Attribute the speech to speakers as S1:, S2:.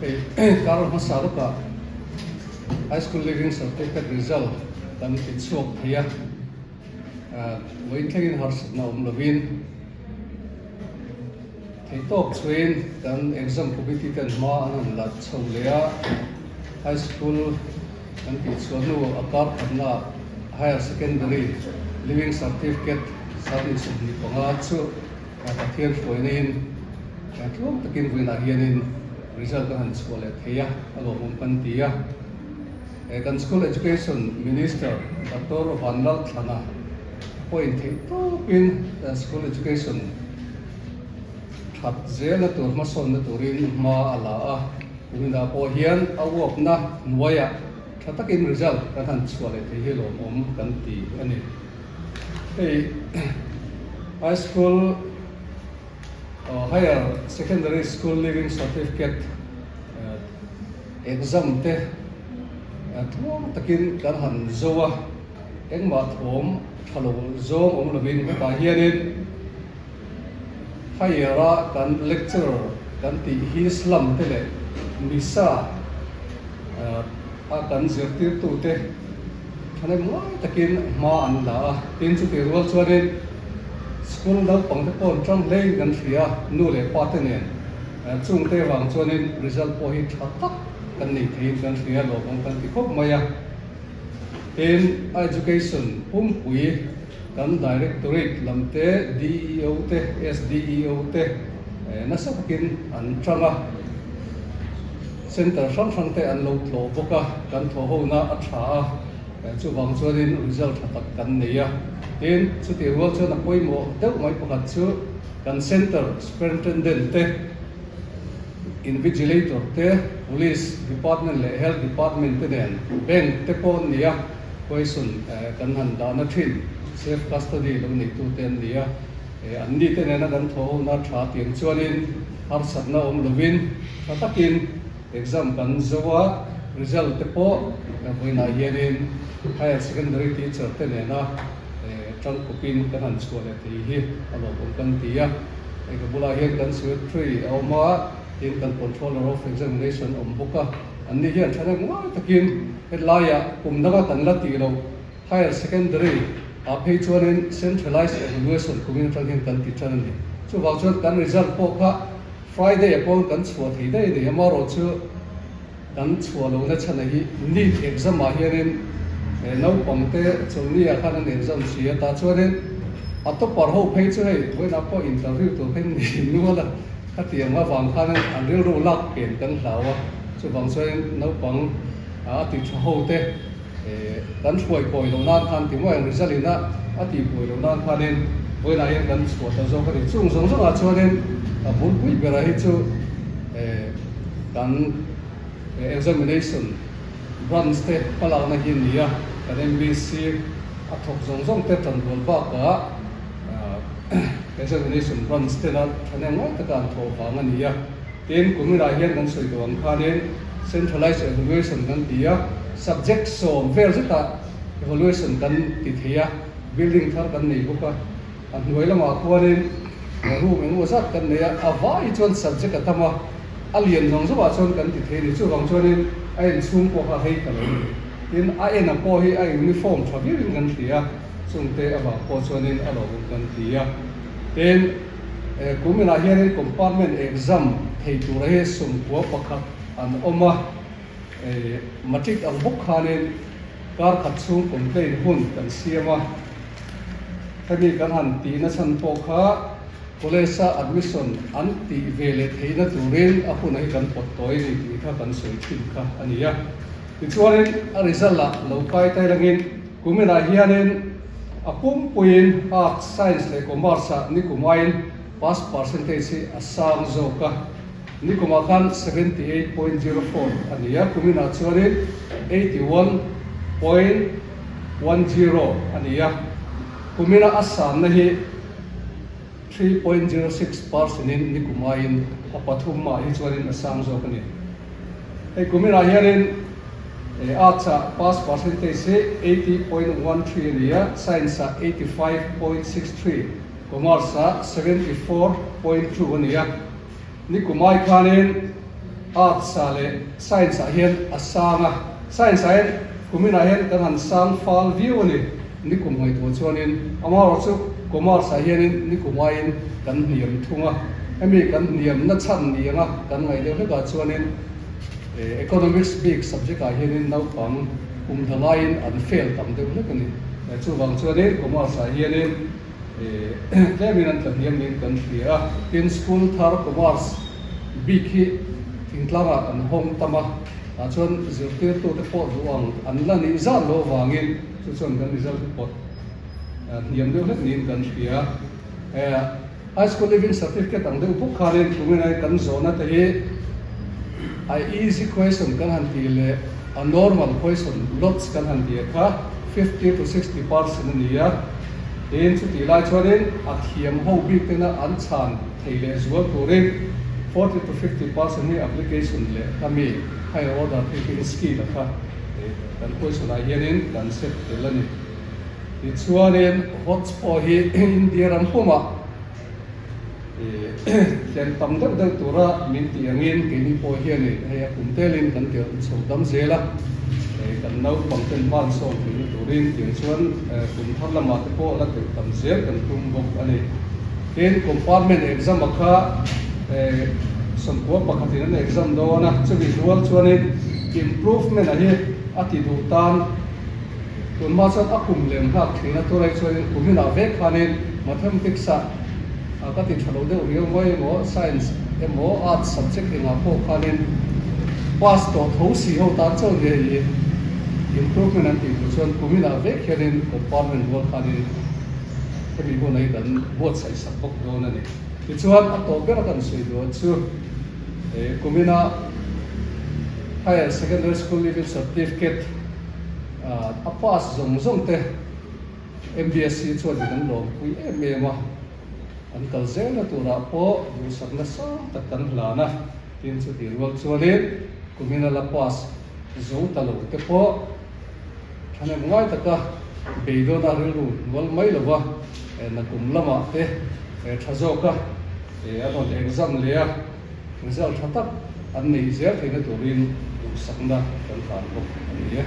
S1: Hei kar hmasa lawkah High School Leaving Certificate result kan ti chhuak thei a, vawiin thlengin harsatna awm lovin theihtawp chhuiin kan exam committee ten hma an han la chho leh a, High School kan tih chhuah hnu a kar khatnaah Higher Secondary Leaving Certificate 25 chu Pathian hruainain tluang takin vawiinah hianin result a han chhuah leh thei a, a lawmawm kan ti a. Kan School Education Minister Doctor Vanlalthlana pawhin theih tawpin School Education that zelna tur hmasawnna turin hma a la a. Kuminah pawh hian a uapna hnuaiah tha takin result kan han chhuah leh thei hi lawmawm kan ti a ni. Hei High School Higher Secondary School Leaving Certificate exam te tluang takin kan han zo a, engmah thawm tha lo zawng awm lovin hetah hianin Higher a kan lecturer kan tih hi slum te leh misa a kan zirtirtute thahnem ngai takin hma an la a, tin chutih rual chuanin school naupangte pawh an tang hlein kan hria a, nu leh pa te nen chungte vang chuanin result pawh hi tha tak kan nei theiin kan hria lawmawm kan ti khawp mai a, tin a education pumpui kan directorate lam te, DEO te, SDEO te nasa takin an tang a. Centre hrang hrang te an lo tlawh bawk a, kan thawh hona a tha a, chuvang chuanin result tha tak kan nei a. Tin, chutih rual chuan a pawimawh deuh mai pakhat chu kan Centre Superintendent te, Invigilator te, Police Department leh Health Department te nen Bank te pawh an ni a, question kan han dahna thin Safe Custody lo neitute an ni a. An ni te nena kan thawh hona tha tiang chuanin harsatna awm lovin tha takin exam kan zo a, result te pawh vawiinah hianin Higher Secondary teacher te nena tangkawpin kan han chhuah leh thei hi a lawmawm kan ti a. Hei ka bulah hian kan secretary a awm a, tin kan controller of examination a awm bawk a, an ni hian thahnem ngai takin hetlaiah kum danga kan la tih loh Higher Secondary ah phei chuanin Centralised Evaluation kumin atang hian kan ti tan a ni. Chuvang chuan kan result pawh kha Friday ah pawh kan chhuah thei daih a ni. Amaherawhchu kan chhuah lohna chhan hi NEET exam ah hianin naupangte chawlhni ah khan an exam si a, tah chuanin a topper ho phei chu hei vawiinah pawh interview tur kha in ni nual a, khatiang avang khanin an rilru lak pen kan hlau a, chuvang chuanin naupang a ti tha ho te Kan hruai kawi loh nan khan ti maw eng result in a a tih buai loh nan khanin vawiinah hian kan chhuah ta zawk a ni. Chung zawng zawngah chuanin a bulpui bera hi chu kan examination branch te hmalakna hi a ni a, kan MBC a thawk zawng zawng te tanrual bakah examination branch tena thahnem ngai taka an thawh vang a ni a. Tin, kuminah hian kan sawi tawh ang khanin Centralised Evaluation kan ti a, subject sawm vel zetah evaluation kan ti thei a, building thar kan nei bawk a, a hnuai lamah khuanin room engemaw zat kan nei a, a vai chuan subject a tam a, a lian zawng zawngah chuan kan ti thei a ni. Chuvang chuanin a inchhung pawh kha hei ta lo a ni. Tin, a en a pawh hi a uniform tha viauin kan hria a, chungte avang pawh chuanin a lawmawm kan ti a. Tin. Kuminah hianin compartment exam thei tura hi 11 an awm a, matric ang bawk khanin kar khat chhung complaint hun kan siam a, hemi kan han tih nachhan pawh kha college a admission an tih ve leh theihna turin a hun hi kan pawt tawi a ni tih kha kan sawi thin kha a ni a. Tichuanin a result ah lo kai tai langin kuminah hianin A pumpuiin Arts, Science leh Commerce ah nikumain pass percentage hi a sang zawk a, nikumah khan 78.04 a ni a, kuminah chuanin 81.10 a ni a, kumina a sanna hi 3.06 percent in nikumain a pathum mah hi chuanin a sang zawk a ni. Hei kuminah hianin Arts ah pass percentage hi 80.13 a ni a, Science ah 85.63, Commerce ah 74.2 a ni a. Nikumai khanin. Arts ah leh Science ah hian a sang a, Science ah hian kuminah hian kan han sang fal viau a ni, nikum ngaihtuah chuanin amaherawhchu Commerce ah hianin nikum aiin kan hniam thung a, hemi kan hniamna chhan ni anga kan ngaih deuh hlekah chuanin Economics bik subject ah hianin naupang kum dang aiin an fail tam deuh hlek a ni, chuvang chuanin Commerce ah hianin Tlemin an tlahniam niin kan hria a, tin school thar commerce bik hi thingtlangah kan hawng tam a, tah chuan zirtirtute pawh duh ang an la nih zat loh avangin chu chuan kan result hi pawt hniam deuh hlek niin kan hria. High school leaving certificate ang deuh bawk khanin tunge kan zawhna te hi a easy question kan han tih leh a normal question lots kan han tih kha 50 to 60% a ni a. Tin, chutih lai chuanin a thiam ho bik tena an chhan thei leh zual turin 40 to 50% hi application leh kha mi higher order thinking skill a kha kan question ah hianin kan set tel a ni. Tichuanin HOTS pawh hi India ram pumah Tlen tam deuh deuh tura min tih angin keini pawh hianin hei a kum telin kan tirh chho dam zel a, kan naupang ten hman sawn theihna turin tiang chuan kum thar lamah te pawh la tirh tam zel kan tum bawk a ni. Tin, compartment exam a kha 90 pakhatin an exam dawn a, chumi rual chuanin improvement a hi a ti duh tan Tunhma chuan a kum lem nghak thin a, tunah chuanin kum inah vek khanin Mathematics ah ka ti tha lo deuh riau mai emaw, Science emaw Arts subject engah pawh khanin pass tawh tho si ho tan chauh nia i improvement an tih duh chuan kum inah vek hianin compartment rual khanin hemi hunah hi kan buatsaih sak bawk dawn a ni. Tichuan a tawp ber a kan sawi duh chu kum inah Higher Secondary School Leaving Certificate A pass zawng zawng te MBSC chuan in an lawmpui em em a, an kal zelna turah pawh duhsakna sang tak kan hlan a, tin chutih rual chuanin kumin a la pass zo ta lo te pawh thahnem ngai taka beidawna rilru hnual mai lova nakum lamah te tha zawka an rawn exam leh a. Result tha tak an neih zel theihna turin duhsakna kan hlan bawk a ni e.